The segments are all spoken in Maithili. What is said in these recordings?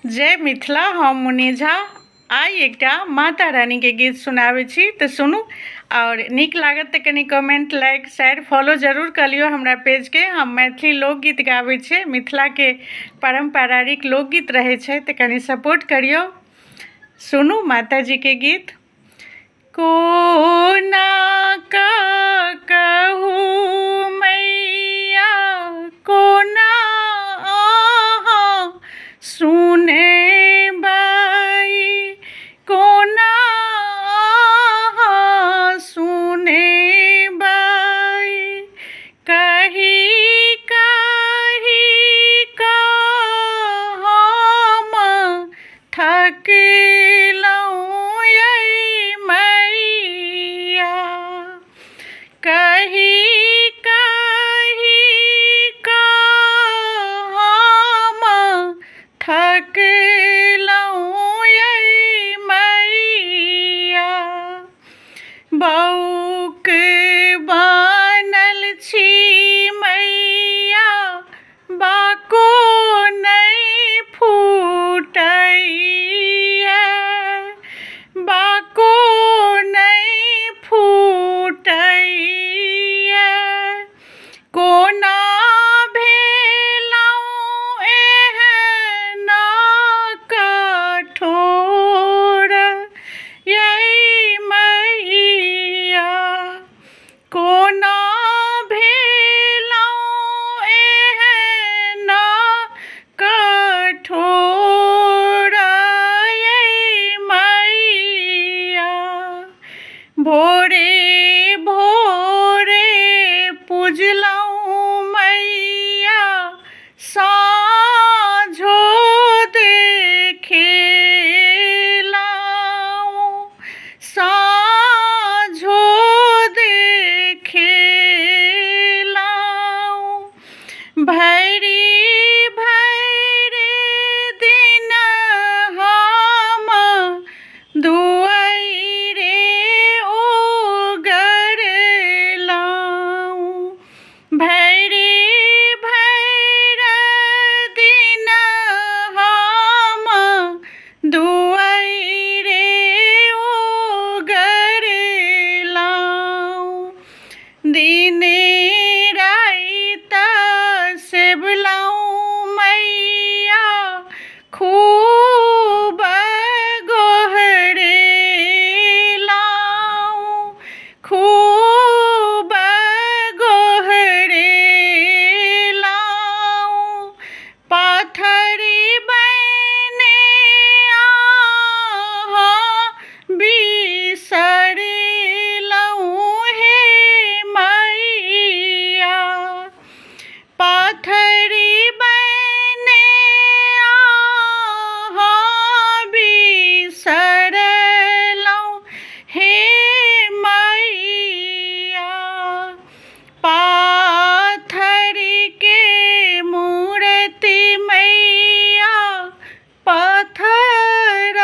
जय मिथिला। हम मुनि झा आइ एकटा माता रानीके गीत सुनाबै छी, तऽ सुनू आओर नीक लागत तऽ कनि कमेंट, लाइक, शेयर, फॉलो जरूर कऽ लियौ हमरा पेजके। हम मैथिली लोकगीत गाबै छियै, मिथिलाके पारम्परिक लोकगीत रहै छै, तऽ कनि सपोर्ट करियौ। सुनू माताजीके गीत। कोना कऽ कहू मैया, कोना अहाँ सुनेबै, कोना अहाँ सुनेबै, कही कही कऽ हम थकलहुँ यै मैया, कही कही कऽ हम थकलहुँ यै मैया। बौक बनल छी मैया, बाको नहि फूटैए, बाको नहि फूटैए, कोना भेलहुँ एहन कठोर यै मैया, कोना भेलहुँ एहन कठोर यै मैया। भोरे भोरे पुजलहुँ मैया, साँझो देखेलहुँ, साँझो देखेलहुँ, भरि भरि दिन हम दुआरे ओगरलहुँ, भरि भरि दिन हम दुआरे ओगरलहुँ, दिन राति सेबलहुँ मैया, खूब गोहरेलहुँ, खूब गोहरेलहुँ, पाथर बने अहाँ बिसरलहुँ हे मैया, पाथर बने अहाँ बिसरलहुँ हे मैया। पाथर के मूर्ति मैया पत्थर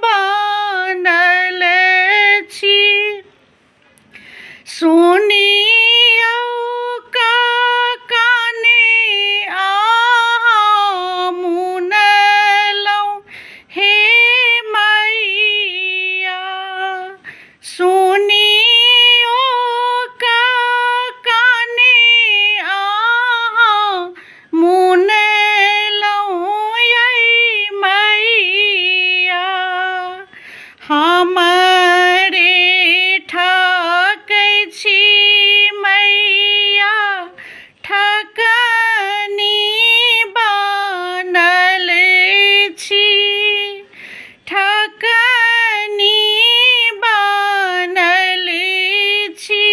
बनल छी, सुनियौ काने अहाँ मुनलहुँ हे मैया, सुनियौ काने अहाँ मुनलहुँ यै मैया। हमरे ठकै छी मैया, ठकनी बनल छी, ठकनी बनल छी,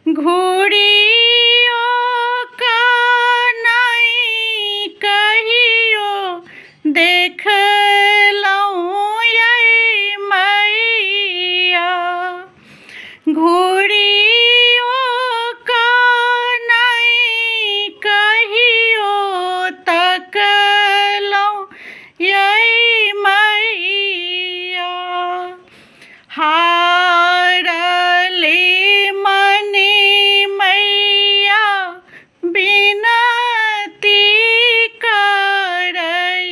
घुरियो कऽ नहि कहियो देखलहुँ यै मैया, घुरियो कऽ नहि कहियो तकलहुँ यै मैया। हारले मने मैया बिनती करै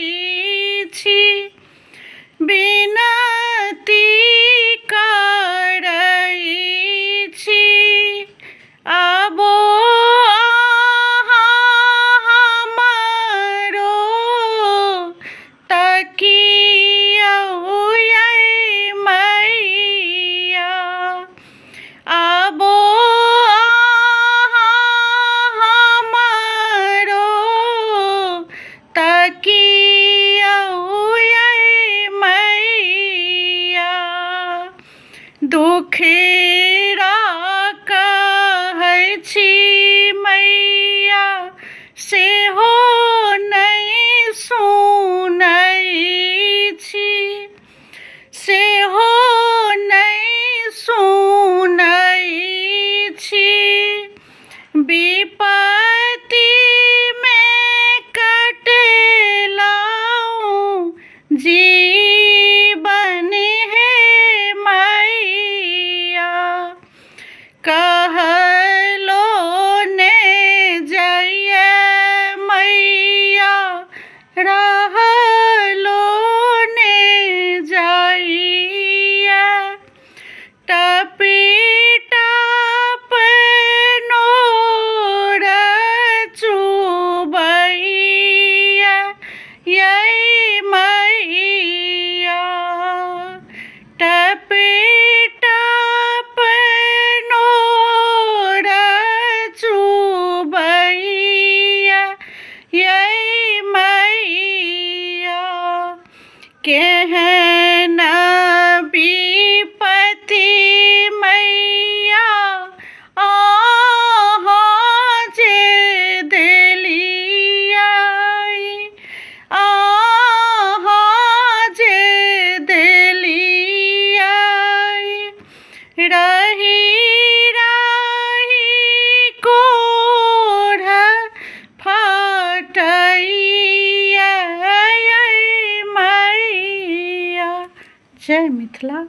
तकियौ यै मैया। दुखेरा कहै छी मैया सेहो नहि सुनै छी, सेहो नहि सुनै छी। विपत्तिमे कटलहुँ जीवन हे मैया। कहलो ने जाइए मैया, रहलो ने जाइए। टपी टप नोर चुबैया यै मैया। टपी टप नोर चुबैया यै मैया। केहन विपत्ति मैया अहाँ जे देलियै, अहाँ जे देलियै। रही रही कोढ़ फटैया यै मैया। जय मिथिला।